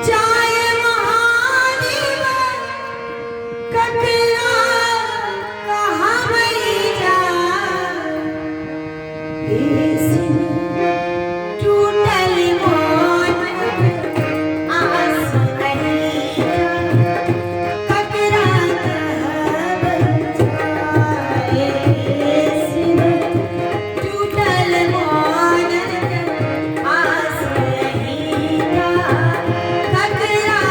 जाय महादेव ककरा कहबै जाय हे शिव टूटल मोन आस नहीं ककरा कहबै जाय हे शिव टूटल मोन आस नहीं ककरा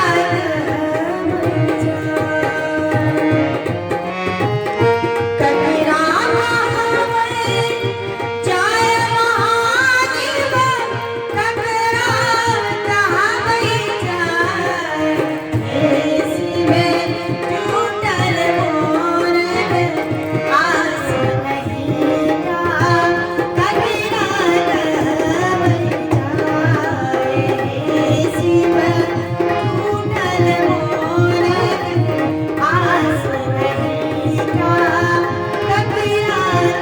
कहबै जाय ककरा कहबै जाय महादेव ककरा कहबै जाय हे शिव टूटल मोन आस नहीं ककरा कहबै जाय हे शिव टूटल मोन आस नहीं ककरा कहबै जाय।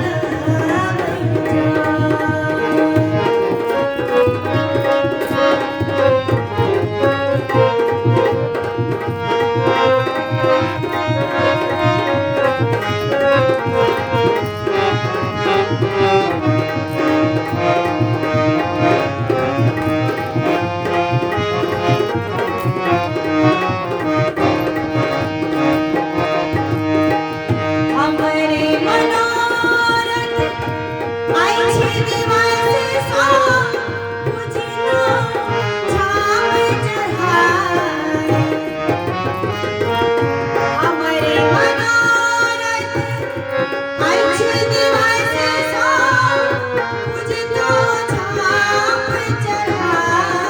हमरे मनोरथ अछि दिवस सा पूजना झाम चढ़ाए। हमरे मनोरथ अछि दिवस सा पूजतो झाम चढ़ाए।